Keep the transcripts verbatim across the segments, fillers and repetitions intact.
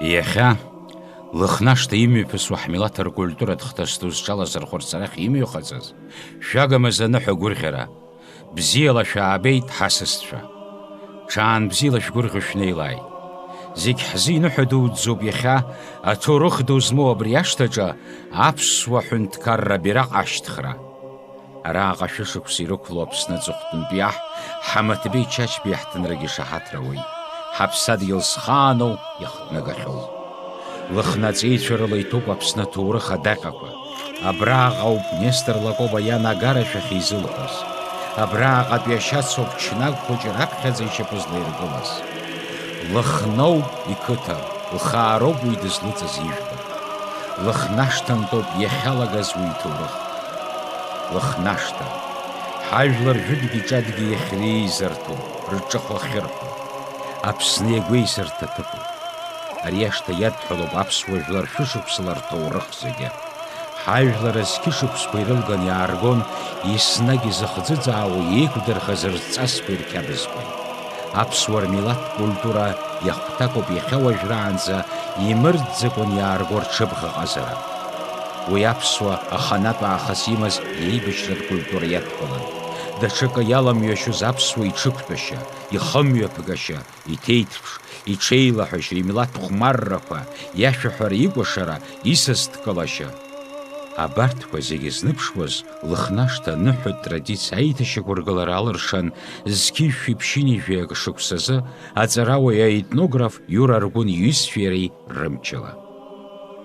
Иахьа, Лыхнашҭа имҩаԥысуа ҳмилаҭ ркультуратә хҭыс ду зҽалазырхәырц арахь имҩахыҵыз, шәагамыз аныҳәа гәырӷьара, бзиала шәаабеит, ҳасасцәа! Ҽаан бзиала шәгәырӷьо шәнеилааит. Зегь ҳзы иныҳәа дуӡӡоуп иахьа, аҭоурых ду змоу абри ашҭаҿы аԥсуа ҳәынҭқарра абираҟ ашьҭхра. Араҟа шәышықәса ирықәлоу Аԥсны аҵыхәтәантәи аҳ, Ҳамаҭбеи Чачбеи иаҳҭынрагьы шаҳаҭра ауеит. Ҳаԥсадгьыл зхааноу иахҭнагахьоу. Лыхнаҵеицәа рыла иҭәуп Аԥсны аҭоурых адаҟьақәа. Абраҟа ауп Нестор Лакоба иан агарашәа ахьизылҳәоз. Абраҟатәи ашьац ауп Ҽнак хәыҷы раԥхьаӡа ишьапы злаиргылаз. Лыхноуп иқыҭа, лхаароуп уи дызлыҵыз ижәлар. Лыхнашҭантәоуп иахьалагаз уи иҭоурых. Лыхнашҭа, ҳажәлар жәытәгьы ҿатәгьы иахьреизарҭоу, рҿахәы ахьырҳәо, Аԥсны иагәеисырҭа ҭыԥуп. Ари ашҭа иадҳәалоуп аԥсуа жәлар шәышықәсала рҭоурых зегьы. Ҳажәлар азқьышықәсқәа ирылган иааргон, еснагь изыхӡыӡаауа еиқәдырхаз рҵасқәеи рқьабзқәеи. Аԥсуа рмилаҭтә культура иахәҭакуп иахьа уажәраанӡа имырӡакәан иаарго рҽыбӷаҟазара. Уи аԥсуа аханатә аахыс имаз иеибашьратә культура иадҳәалан. Даҽакы иаламҩашьоз аԥсуа иҽықәтәашьа, ихымҩаԥгашьа, иҭеиҭԥш, иҽеилаҳәашьа, имилаҭ хәмаррақәа, иашәаҳәара, икәашара, исасдкылашьа. Абарҭқәа зегьы зныԥшуаз, Лыхнашҭа аныҳәатә традициа аиҭашьақәыргылара алыршан, зқьи жәшәи ԥшьынҩажәи акы шықәсазы аҵарауаҩ аетнограф Иура Аргәын иҩызцәеи иареи рымчала.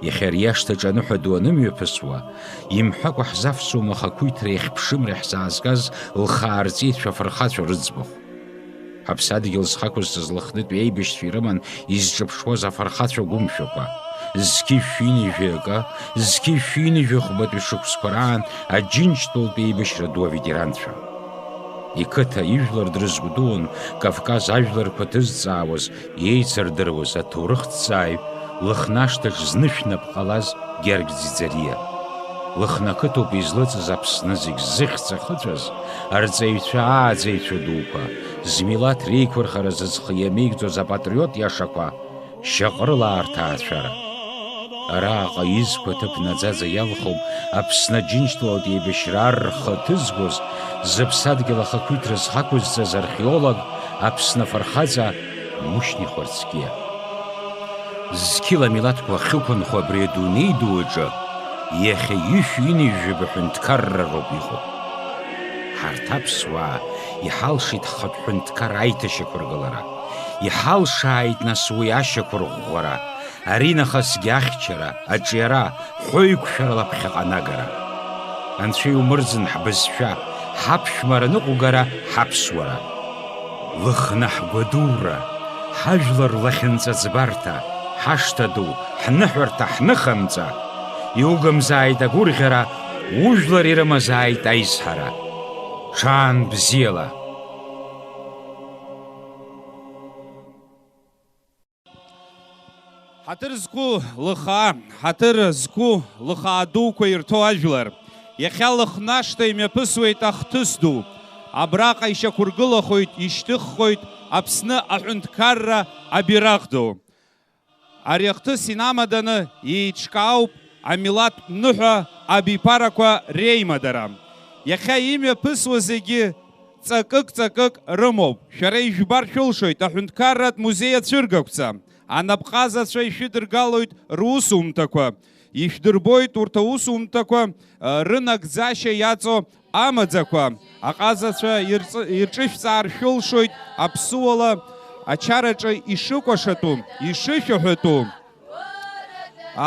Иахьа ари ашҭаҿы аныҳәа ду анымҩаԥысуа, имҳәакәа ҳзавсуам ахақәиҭра иахьԥшымра иаҳзаазгаз лхаа рҵеицәа афырхацәа рыӡбахә. Ҳаԥсадгьыл зхақәызҵаз Лыхнытәи аибашьцәа ирыман изҿыԥшуаз афырхацәа гәымшәақәа, зқьи жәшәи ҩынҩажәи акы, зқьи жәшәи ҩынҩажәи хәбатәи шықәсқәа раан Аџьынџьтәылатәи аибашьра ду аветеранцәа. Иқыҭа, ижәлар дрызгәдуун, Кавказ ажәларқәа ҭызҵаауаз, еицырдыруаз аҭоурыхҭҵааҩ, Лыхнашҭаҿ зны шәнап ҟалаз Гьаргь Ӡиӡариа. Лыхнақыҭоуп излыҵыз Аԥсны зегь зыхьӡ ахыҵәаз, арҵаҩцәа, ааӡаҩцәа дуқәа, змилаҭ реиқәырхара зыӡхы иамеигӡоз апатриот иашақәа, Шьаҟрылаа рҭаацәара. Араҟа изқәа ҭыԥ наӡаӡа иалхуп Аԥсны Аџьынџьтәылатә еибашьра арра хы ҭызгоз, зыԥсадгьыл ахақәиҭра зхақәызҵаз археолог, Аԥсны афырхаҵа Мушьни Хәарцкиа. Зқьыла милаҭқәа ахьықәынхо абри адунеи ду аҿы иахьа ҩышәи ҩынҩажәаба ҳәынҭқарра роуп иҟоу. Ҳарҭ аԥсуаа иҳалшеит ҳхатә ҳәынҭқар аиҭашьақәыргылара. Иҳалшааит, нас, уи ашьақәырӷәӷәара, аринахысгьы ахьчара, аҿиара, ҳәоуеиқәшәарала ԥхьаҟа анагара. Анцәа иумырӡын ҳбызшәа, ҳаԥшәмара ныҟәгара, ҳаԥсуара. Лыхны ҳгәадура, ҳажәлар лахьынҵа ӡбарҭа, ҳашҭа ду, ҳныҳәарҭа, ҳныхамҵа. Иугымзааит агәырӷьара, ужәлар ирымазааит аизҳара. Ҽаан бзиала! Ҳаҭыр зқәу лыхаа, ҳаҭыр зқәу лыхаа дуқәа ирҭоу ажәлар. Иахьа Лыхнашҭа имҩаԥысуеит ахҭыс ду. Абраҟа ишьақәыргылахоит, ишьҭыххоит Аԥсны аҳәынҭқарра абираҟ ду. Ари ахҭыс инамаданы еиҿкаауп амилаҭтә ныҳәа абиԥарақәа реимадара. Иахьа имҩаԥысуа зегьы ҵакык-ҵакык рымоуп. Шәара ижәбар шәылшоит аҳәынҭқарратә музеи ацәыргақәҵа. Анапҟазацәа ишәыдыргалоит русумҭақәа. Ишәдырбоит урҭ аусумҭақәа, ы, рынагӡашьа иаҵоу амаӡақәа. Аҟазацәа ирҵ-, ирҿышәҵаар шәылшоит аԥсуала ачараҿы ишыкәашатәу, ишышәаҳәатәу.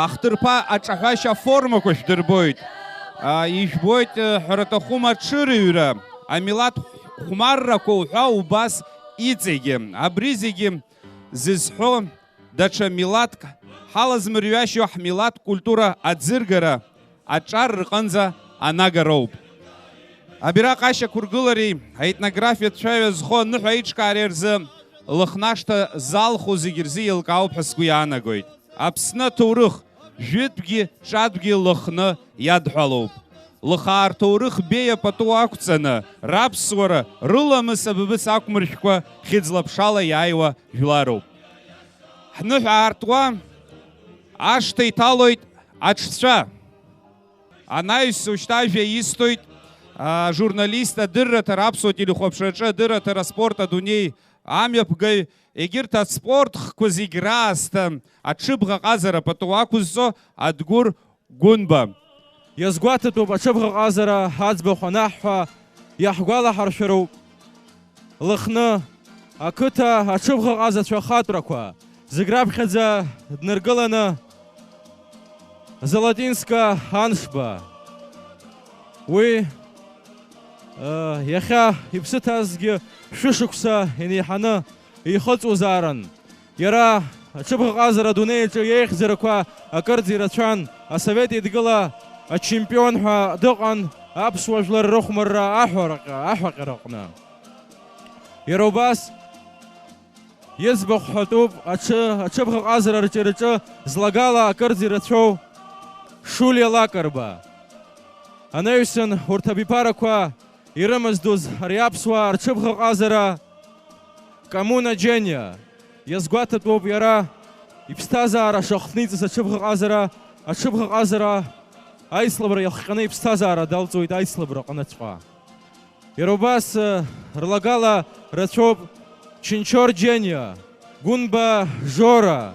Ахҭырԥа аҿаҳәашьа аформақәа шәдырбоит. А, ижәбоит, э, ҳәараҭахума аҽырыҩра, амилаҭ хәмаррақәа уҳәа убас иҵегьы. Абри зегьы зызҳәо даҽа милаҭк ҳалазмырҩашьо ҳмилаҭ культура аӡыргара аҿар рҟынӡа анагароуп. Абираҟ ашьақәыргылареи аетнографиатә цәаҩа зхо аныҳәа аиҿкаареи рзы Лыхнашҭа залху зегь рзы еилкаауп ҳәа сгәы иаанагоит. Аԥсны аҭоурых, жәытәгьы ҿатәгьы Лыхны иадҳәалоуп. Лыхаа рҭоурых беиа пату ақәҵаны, раԥсуара, рыламыс абыбыц ақәмыршәкәа хьыӡла-ԥшала иааиуа жәлароуп. Ҳныҳәа аартуа, Ашҭа иҭалоит аҽцәа. Анаҩс ушьҭа ажәа исҭоит, а, ажурналист адырраҭара, аԥсуа телехәаԥшраҿы адырраҭара аспорт адунеи амҩаԥгаҩ, егьырҭ аспорт хкқәа зегь раасҭа аҽыбӷа ҟазара пату ақәызҵо Адгәыр Гәынба. Иазгәаҭатәуп аҽыбӷа ҟазара аӡбахә анаҳҳәа, иаҳгәалаҳаршәароуп Лыхны ақыҭа аҽыбӷа ҟазацәа ахатәрақәа зегь раԥхьаӡа днаргыланы Золотинска Аншба. Уи, э, иахьа иԥсы ҭазгьы шәышықәса инеиҳаны ихыҵуазаарын. Иара аҽыбӷаҟазара адунеи аҿы иеихьӡарақәа акырӡа ирацәан, Асовет Еидгыла ачемпион ҳәа дыҟан аԥсуа жәлар рыхәмарра аҳәараҟа-, аҳәаҟьараҟны. Иара убас иӡбахә ҳәатәуп аҽы-, аҽыбӷаҟазара рҿиараҿы злагала акырӡа ирацәоу Шулиа Лакрба. Анаҩсан урҭ абиԥарақәа ирымаздоз ари аԥсуаа рҽыбӷаҟазара Камуна Џьениа иазгәаҭатәуп иара иԥсҭазаара шахҭниҵаз аҽыбӷаҟазара, аҽыбӷаҟазара аицлабра иахҟьаны иԥсҭазаара далҵуеит аицлабра аҟныҵәҟьа. Иара убас, э, рлагала рацәоуп Чынчор Џьениа, Гәынба Жора,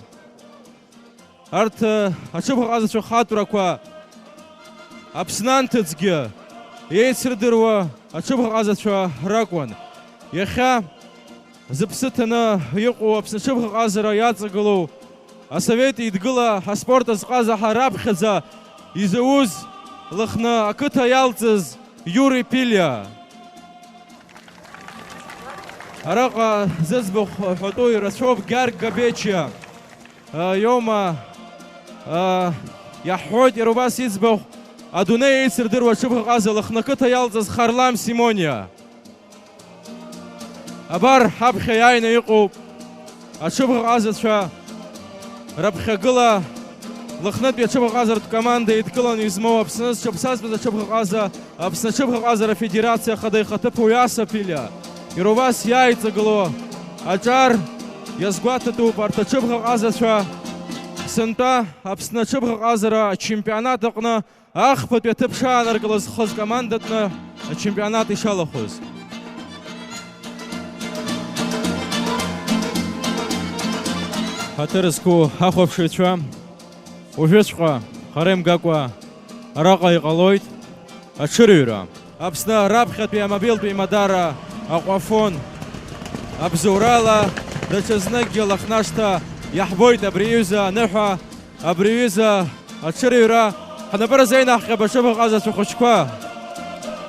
Арҭ, э, аҽыбӷаҟазацәа хатәрақәа Аԥсны анҭыҵгьы еицырдыруа аҽыбӷаҟазацәа ракәын. Иахьа зыԥсы ҭаны иҟоу Аԥсны аҽыбӷаҟазара иаҵагылоу Асовет Еидгыла аспорт азҟазаҳа раԥхьаӡа изауз Лыхны ақыҭа иалҵыз Иури Пилиа. Араҟа зыӡбахә ҳәатәу ирацәоуп Гьаргь Габечиа. Иоума, иаҳҳәоит иара убас иӡбахә, адунеи еицырдыруа аҽыбӷаҟаза Лыхны ақыҭа иалҵыз Харлам Симониа. Абар, ҳаԥхьа иааины иҟоуп аҽыбӷаҟазацәа раԥхьагыла Лыхнытәи аҽыбӷаҟазартә команда еидкыланы измоу Аԥсны зҽаԥсазтәыз аҽыбӷаҟаза Аԥсны аҽыбӷаҟазара афедерациа ахада ихаҭыԥуаҩ Аса Пилиа, иара убас иааиҵагылоу аҿар иазгәаҭатәуп арҭ аҽыбӷаҟазацәа сынтәа Аԥсны аҽыбӷаҟазара ачемпионат аҟны ахԥатәи аҭыԥ шаанаркылаз зхыз командатәны ачемпионат ишалахәыз. Ҳаҭыр зқәу ҳахәаԥшыҩцәа, уажәыҵәҟьа хара имгакәа араҟа иҟалоит аҽырҩра. Аԥсны раԥхьатәи амобилтә еимадара Аҟәафон абзоурала даҽазныкгьы Лыхнашҭа иаҳбоит абри аҩыза аныҳәа, абри аҩыза аҽырҩра ҳнапы рзеинаҳҟьап аҽыбӷаҟазацәа хәыҷқәа.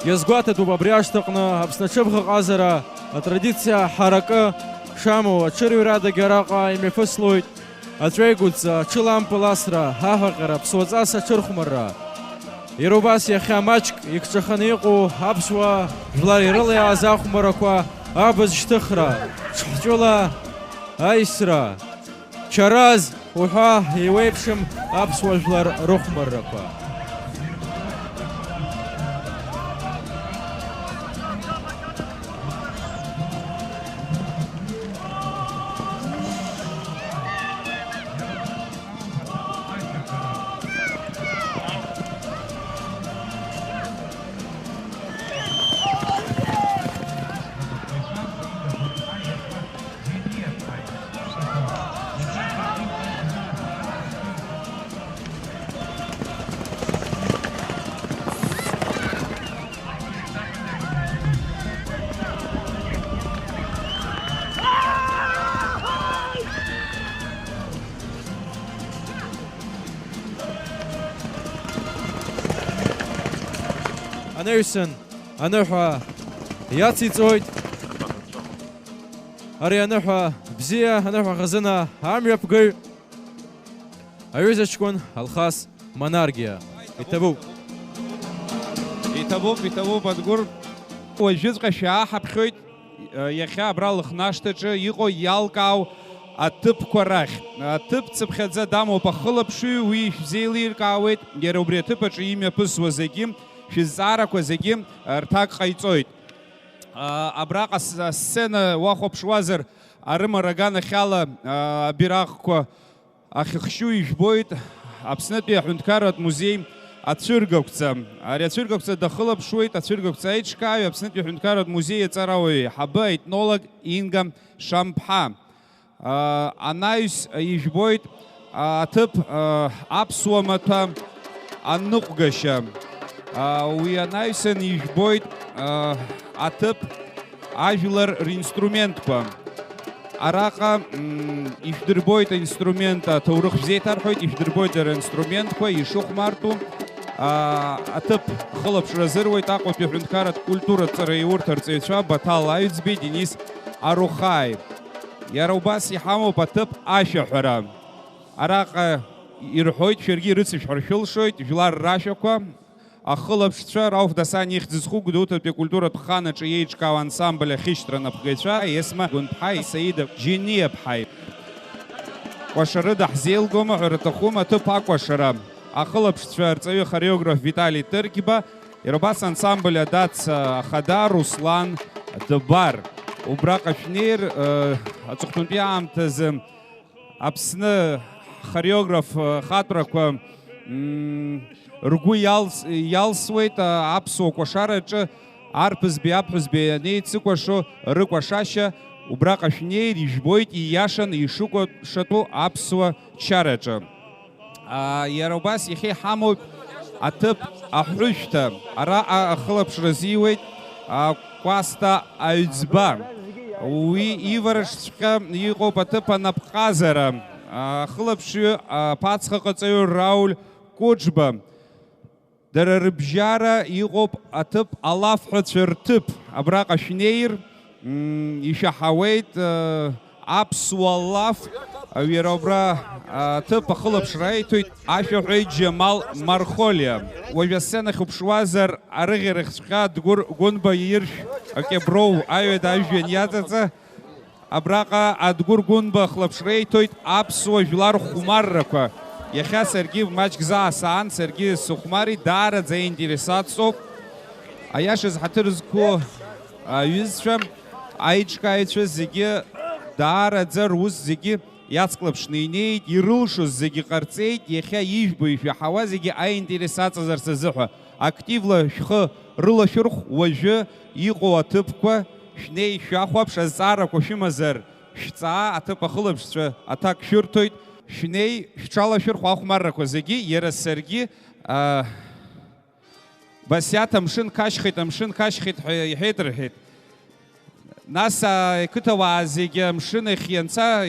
Иазгәаҭатәуп абри ашҭаҟны Аԥсны аҽыбӷаҟазара атрадициа ҳаракы шамоу аҽырҩрадагьы араҟа имҩаԥыслоит. Аҵәеигәыдҵа, аҽылампыл асра, аҳәаҟьара, ԥсуаҵас аҽырхәмарра. Иара убас иахьа маҷк икҿаханы иҟоу аԥсуа жәлар ирылаиааз ахәмаррақәа, абз шьҭыхра, ҽҳәҵәыла аисра, чараз уҳәа еиуеиԥшым аԥсуа жәлар рыхәмаррақәа. Анаҩсан аныҳәа иациҵоит. Ари аныҳәа бзиа, аныҳәа хазына амҩаԥгаҩ. Аҩыза ҷкәын Алхас Манаргиа. Иҭабуп. Иҭабуп, иҭабуп, Адгәыр. Уажәыҵәҟьа шәааҳаԥхьоит, иахьа абра Лыхнашҭаҿы иҟоу иалкаау аҭыԥқәа рахь. Аҭыԥ цыԥхьаӡа дамоуп ахылаԥшҩы, уи шәзеилиркаауеит, иара убри аҭыԥ аҿы имҩаԥысуа зегьы, шәызҵаарақәа зегьы рҭак ҟаиҵоит. Абраҟа с-, асцена уахәаԥшуазар, арымара аганахьала, абираҟқәа Ахьыхшьу ижәбоит Аԥснытәи аҳәынҭқарратә музеи ацәыргақәҵа. Ари ацәыргақәҵа дахылаԥшуеит ацәыргақәҵа аиҿкааҩ, Аԥснытәи аҳәынҭқарратә музеи аҵарауаҩы еиҳабы аетнолог Инга Шамԥҳа. Анаҩс ижәбоит аҭыԥ аԥсуа маҭәа аныҟәгашьа. Уи анаҩсан ижәбоит аҭыԥ ажәлар ринструментқәа. Араҟа, м, ишәдырбоит аинструмент, аҭоурых шәзеиҭарҳәоит, ишәдырбоит дара ринструментқәа ишыхәмарту. А, аҭыԥ хылаԥшра азыруеит Аҟәатәи аҳәынҭқарратә культуратә ҵараиурҭа арҵаҩцәа Баҭал Аҩӡбеи Денис Арухааи. Иара убас иҳамоуп аҭыԥ ашәаҳәара. Араҟа ирҳәоит, шәаргьы ирыцышәҳәар шәылшоит, жәлар рашәақәа. Ахылаԥшцәа Рауф Дасан ихьӡ зху Гәдоуҭатәи акультуратә хан аҿы еиҿкаау ансамбль Ахьышьҭра анапхгаҩцәа Есма Гәынԥҳаи Саида Џьениаԥҳаи. Кәашарыда ҳзеилгома ҳәа рҭахума аҭыԥ акәашара. Ахылаԥшцәа арҵаҩы хореограф Витали Тыркьба, иара убас ансамбль Адац ахада Руслан Дбар. Убраҟа шәнеир, э, аҵыхәтәантәи аамҭазы Аԥсны хореограф, э, хатәрақәа, м, ргәы иалс-, иалсуеит, а, аԥсуа кәашараҿы арԥызбеи аԥҳәызбеи анеицыкәашо рыкәашашьа, убраҟа шәнеир, ижәбоит, ииашан ишыкәашатәу аԥсуа чараҿы. А, иара убас иахьа иҳамоуп аҭыԥ аҳәышәҭа. Араҟа ахылаԥшра азиуеит, а, Кәасҭа Аҩӡба. Уи ивараҿҵәҟьа иҟоуп аҭыԥ анапҟазара. Ахылаԥшҩы аԥацхаҟаҵаҩы Рауль Кәыџба. Дара рыбжьара иҟоуп аҭыԥ алафҳәацәа рҭыԥ. Абраҟа шәнеир, м, ишәаҳауеит, э, аԥсуа лаф, иара убра, аҭыԥ ахылаԥшра аиҭоит ашәаҳәаҩ Џьамал Мархолиа. Уажә асценахь уԥшуазар, арыӷьарахьҵәҟьа Адгәыр Гәынба иршә акьаброу аҩада ажәҩан иаҵаҵа. Абраҟа Адгәыр Гәынба ахылаԥшра иҭоит аԥсуа жәлар хәмаррақәа. Иахьа саргьы маҷк заа саан, саргьы сыхәмарит, даараӡа иинтересаҵәҟьоуп. Аиашаз ҳаҭыр зқәу аҩызцәа, аиҿкааҩцәа зегьы даараӡа рус зегьы иацклаԥшны инеит, ирылшоз зегьы ҟарҵеит, иахьа ижәбо ишәаҳауа зегьы аинтерес аҵазарц азыҳәа. Активла шәхы рылашәырхә, уажәы иҟоу аҭыԥқәа шәнеи шәахәаԥш, азҵаарақәа шәымазар шәҵаа, аҭыԥ ахылаԥшцәа аҭак шәырҭоит, шәнеи шәҽалашәырхә ахәмаррақәа зегьы, иара саргьы, а, Басиаҭ амшын қашьхеит, амшын қашьхеит ҳәа иҳәеит рҳәеит. Нас, а, ақыҭауаа зегьы амшын ахь ианца,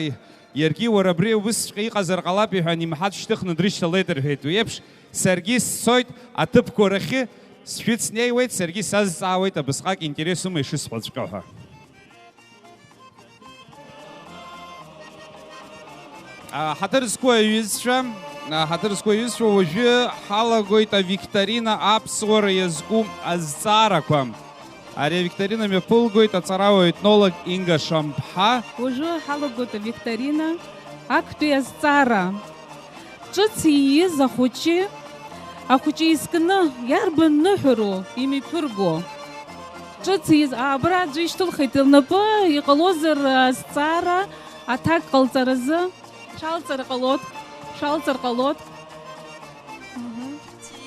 иаргьы уара абри убысҵәҟьа иҟазар ҟалап иҳәан, имҳаҵә шьҭыхны дрышьҭалеит рҳәеит. Уи еиԥш, саргьы сцоит аҭыԥқәа рахьы, сшәыцнеиуеит, саргьы сазҵаауеит, абысҟак интерес ума ишысҳәоҵәҟьа ҳәа. А, ҳаҭыр зқәу аҩызцәа, а, ҳаҭыр зқәу аҩызцәа, уажәы ҳалагоит авикторина аԥсуара иазку азҵаарақәа. Ари авикторина мҩаԥылгоит аҵарауаҩ-етнолог Инга Шамԥҳа. Уажәы ҳалагоит авикторина актәи азҵаара. Ҿыц ииз ахәыҷы, ахәыҷы изкны, иарбан ныҳәару имиԥырго? Ҿыц ииз, а, абра аӡәы ишьҭылхит лнапы, иҟалозар, азҵаара аҭак ҟалҵаразы? Шәалҵыр ҟалоит, шәалҵыр ҟалоит. Мгм.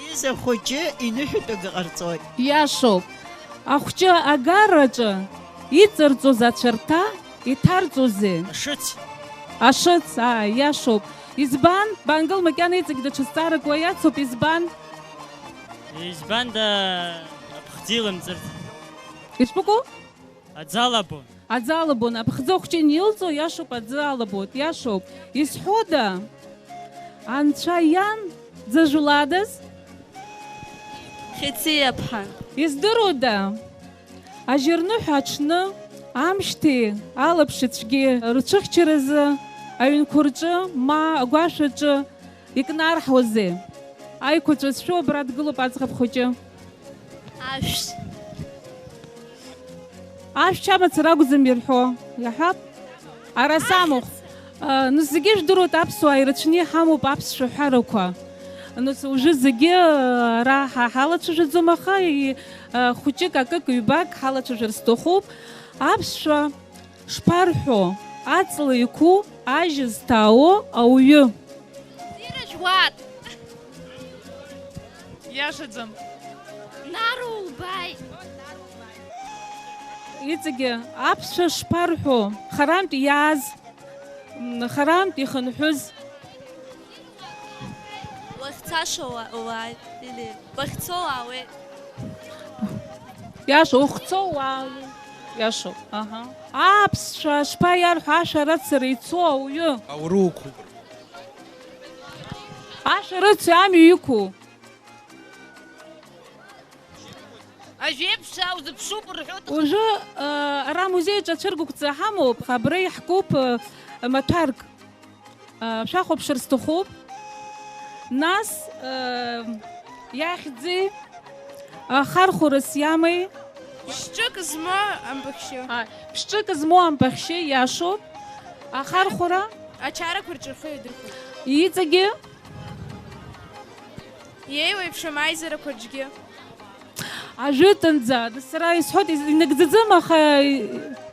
Ииз ахәыҷы иныҳәатәык ҟарҵоит. Иашоуп. Ахәҷы агараҿы иҵарҵоз ацәарҭа иҭарҵозеи? Ашыц. Ашыц, аа, иашоуп. Избан? Бангыл макьана иҵегь даҽа зҵаарак уа иацуп, избан? Избан да аԥхӡы илымҵырц? Ишԥыкәу? Аӡы алабон. Аӡы алабон. Аԥхӡы ахәҷы инилҵо, иашоуп, аӡы алабот, иашоуп. Изҳәода? Анцәа иан дзажәладаз? Хьыциаԥҳа. Издыруада? Ажьырныҳәа аҽны, амшьҭеи алаԥшыцәгьеи рцәыхьчаразы аҩнқәа рҿы ма агәашә аҿы икнарҳауазеи? Аиқәаҵәа зшәу абра дгылоуп аӡӷаб хәыҷы. Ашә. Ашәч амацара акәӡам ирҳәо, иаҳәап. Ара самахә. А, нас зегьы жәдыруеит, аԥсуаа ирацәаны иҳамоуп аԥсшәа ҳәарақәа. Нас уажәы зегьы, а, ара ҳа ҳалацәажәаӡом, аха и-, а, хәыҷык, акык, ҩбак ҳалацәажәар сҭахуп. Аԥсшәа шԥарҳәо, аҵла иқәу, ажьа зҭаауо ауаҩы. What? Иашаӡам. Нарулбааит. Иҵегьы аԥсшәа шԥарҳәо? Харантә иааз, м, харантә ихынҳәыз. Уахьцаша уа-, уааит, или уахьцо уаауеит. Иаша, ухцо уаауеит. Иашоуп, аҳа. Аԥсшәа шԥаиарҳәо ашәарыцара ицо ауаҩы? Ауру уқәуп. Ашәарыцаҩ амҩа иқәу. Ажәеиԥшьаа узыԥшуп рҳәоит. Уажәы, э, ара амузеиҿы ацәыргақәҵа ҳамоуп, абра иаҳкуп, э, маҭәарк. Э, шәахәаԥшыр сҭахуп. Нас, э, иахьӡи, ахархәарас иамеи? Ԥшҿык змоу ампахьшьы. А, ԥшҿык змоу ампахьшьы, иашоуп. Ахархәара? Ачарақәа рҿырхы идырхуеит. Иҵегьы? Иеиуеиԥшым аизарақәа аҿгьы. Ажәытәанӡа, сара исҳәоит, из-, инагӡаӡам, аха и-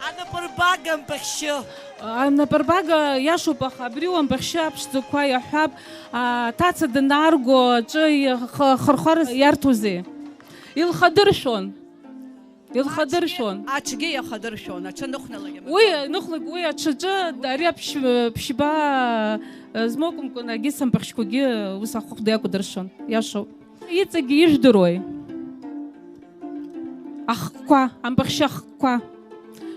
Анапырбага ампахьшьы. Анапырбага иашоуп, аха абри уампахьшьы аԥшӡақәа иаҳҳәап, аҭаца данаарго аҿы ихы-, ахырхәара иарҭозеи? Илхадыршәон. Илхадыршәон. Аҽгьы иахадыршәон, аҽы ныхәналак. Уи, ныхәлак, уи аҽаҿы, ари аԥшь-, ԥшьба, э, змоу акәымкәан, егьыс ампахьшьқәагьы ус ахәыхәда иакәдыршәон. Иашоуп. Иҵегь ижәдыруеи? Ахкқәа, ампахьшьы ахкқәа.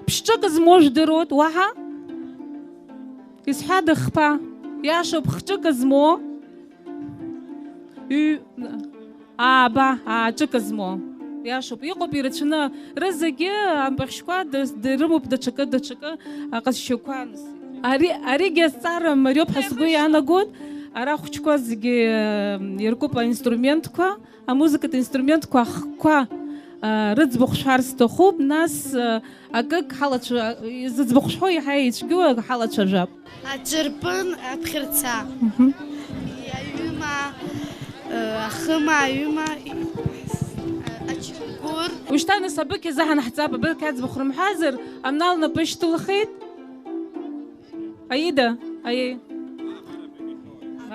Ԥшҿык змоу жәдыруеит, уаҳа? Исҳәада хԥа? Иашоуп, хҿык змоу. Ҩ-, ааба, ааҿык змоу. Иашоуп, иҟоуп ирацәаны. Рызегьы ампахьшьқәа дыр-, дырымоуп даҽакы, даҽакы аҟазшьақәа. Ари, аригьы азҵаара мариоуп ҳәа сгәы иаанагоит. Ара ахәыҷқәа зегьы, э, иркуп аинструментқәа, амузыкатә инструментқәа ахкқәа, э, рыӡбахә шәҳәар сҭахуп, нас, э, акык ҳалацәа-, зыӡбахә шәҳәо иаҳа ицәгьоу ҳалацәажәап. Аҿырпын, аԥхьарца. Мгм. Аҩыма, э, ахыма, аҩыма, э, ачамгәыр. Ушьҭа нас абыкь азы ҳанаҳҵап, абыкь аӡбахә рымҳәазар, Амнал напы шьҭылхит. Аида, аиеи.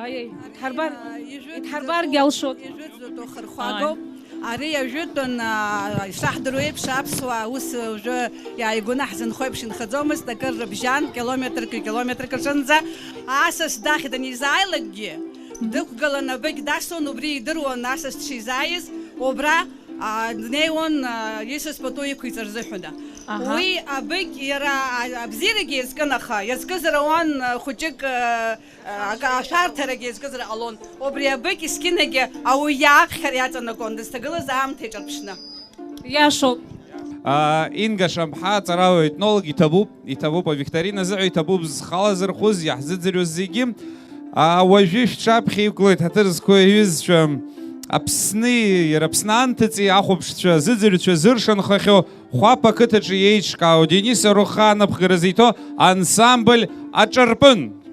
Аиеи, идҳарбар-, ижәытәӡатәу, идҳарбаргьы алшоит. Ижәытәӡатәу хырхәагоуп. Ааи. Ари ажәытәан, аа, ишаҳдыруа еиԥш, аԥсуаа ус уажәы иааигәаны ҳзынхо еиԥш инхаӡомызт, акыр рыбжьан, километрк, километрк рҿынӡа. Асас дахь данизааилакгьы, дықәгыланы абыкь дасуан, убри идыруан асас дшизааиз, убра, аа, днеиуан, аа, исас пату иқәиҵар рзыҳәан. Аҳа. Уи абыкь иара, а-, абзиарагьы иазкын, аха иазкызар ауан, а, хәыҷык, а, Ак-, ашәарҭарагьы еизкызар ҟалон. Убри абыкь есқьынагьы ауаҩы иааԥхьар иаҵанакуан, дызҭагылаз аамҭа иҿарԥшны. Иашоуп. А, Инга Шамҳа, аҵарауаҩ-етнолог, иҭабуп, иҭабуп авикторина азыҳәа, иҭабуп зхала зырхәыз, иаҳзыӡырҩуаз зегьы. А, уажәы шәҿаԥхьа иқәлоит ҳаҭыр зқәу аҩызцәа, Аԥсни, иара Аԥсны анҭыҵи ахәаԥшцәа, зыӡырҩцәа зыршанхахьоу Хәаԥ ақыҭаҿы иеиҿкаау Денис Аруха анапхгара зиҭо ансамбль Аҿырпын.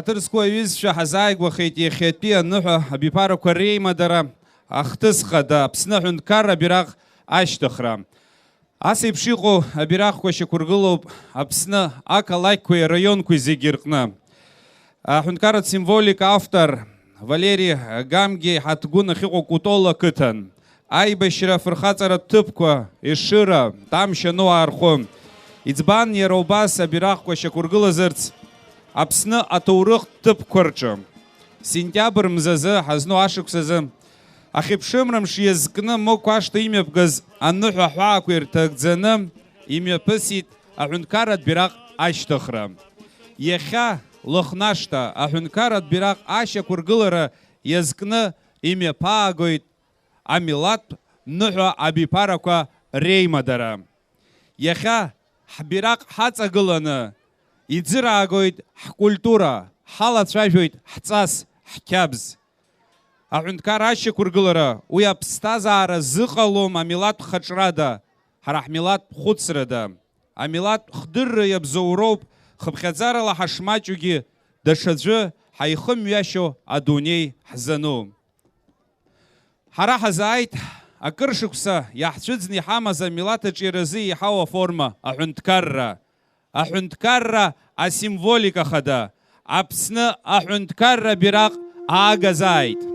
Ҳаҭыр зқәу аҩызцәа, ҳазааигәахеит иахьатәи аныҳәа абиԥарақәа реимадара, ахҭыс хада, Аԥсны аҳәынҭқарра абираҟ ашьҭыхра. Ас еиԥш иҟоу абираҟқәа шьақәыргылоуп Аԥсны ақалақьқәеи араионқәеи зегьы рҟны. Аҳәынҭқарратә символика автор Валери Гамгеи Ҳаҭгәын ахьыҟоу Кәтол ақыҭан. Аибашьра афырхаҵаратә ҭыԥқәа, Ешыра, Тамшь ануаа рхәы. Иӡбан иара убас абираҟқәа шьақәыргылазарц Аԥсны аҭоурыхтә ҭыԥқәа рҿы. Сентиабр мзазы, ҳазну ашықәсазы, ахьыԥшымра мш иазкны Мықә ашҭа имҩаԥгаз аныҳәа аҳәаақәа ирҭагӡаны имҩаԥысит аҳәынҭқарратә бираҟ ашьҭыхра. Иахьа Лыхнашҭа аҳәынҭқарратә бираҟ ашьақәыргылара иазкны имҩаԥаагоит амилаҭтә ныҳәа абиԥарақәа реимадара. Иахьа ҳбираҟ ҳаҵагыланы иӡыраагоит ҳкультура, ҳалацәажәоит ҳҵас, ҳқьабз. Аҳәынҭқар ашьақәыргылара уи аԥсҭазаара зыҟалом амилаҭтә хаҿрада, ҳара ҳмилаҭтә хәыцрада. Амилаҭтә хдырра иабзоуроуп, хыԥхьаӡарала ҳашмаҷугьы, даҽаӡәы ҳаихымҩашьо адунеи ҳзану. Ҳара ҳазааит, акыр шықәса иаҳцәыӡны иҳамаз амилаҭ аҿиаразы еиҳау аформа, аҳәынҭқарра. Аҳәынҭқарра асимволика хада, Аԥсны аҳәынҭқарра бираҟ аагазааит.